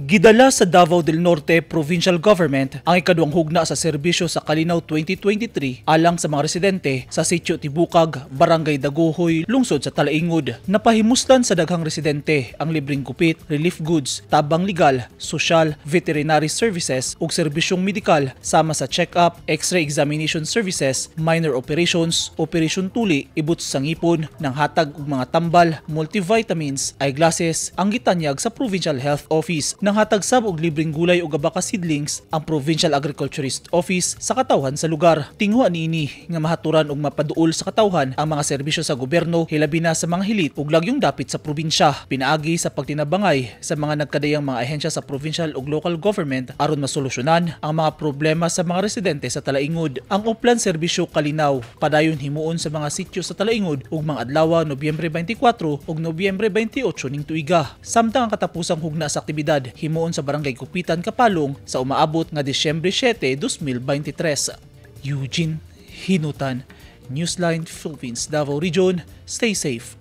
Gidala sa Davao del Norte Provincial Government ang ikaduhang hugna sa serbisyo sa Kalinaw 2023 alang sa mga residente sa Sitio Tibukag, Barangay Dagohoy, lungsod sa Talaingod. Napahimuslan sa daghang residente ang libreng gupit, relief goods, tabang legal, social, veterinary services ug serbisyong medikal sama sa check-up, x-ray examination services, minor operations, operation tuli, ibot sa ngipon, ng hatag og mga tambal, multivitamins, eyeglasses, ang gitanyag sa Provincial Health Office. Nanghatag sab og libreng gulay ug abaka seedlings ang Provincial Agriculturist Office sa katawhan sa lugar. Tinguha niini nga mahaturan og mapaduol sa katawhan ang mga serbisyo sa gobyerno, hilabi na sa mga hilit ug lagyong dapit sa probinsya. Pinaagi sa pagtinabangay sa mga nagkadayang mga ahensya sa provincial ug local government aron masolusyonan ang mga problema sa mga residente sa Talaingod. Ang Oplan Serbisyo Kalinaw padayon himuon sa mga sityo sa Talaingod ug mga adlaw Nobyembre 24 ug Nobyembre 28 ning tuiga. Samtang ang katapusang hugna sa aktibidad himuon sa Barangay Kupitan, Kapalong sa umaabot nga Disyembre 7, 2023. Eugene Hinutan, Newsline Philippines, Davao Region. Stay safe.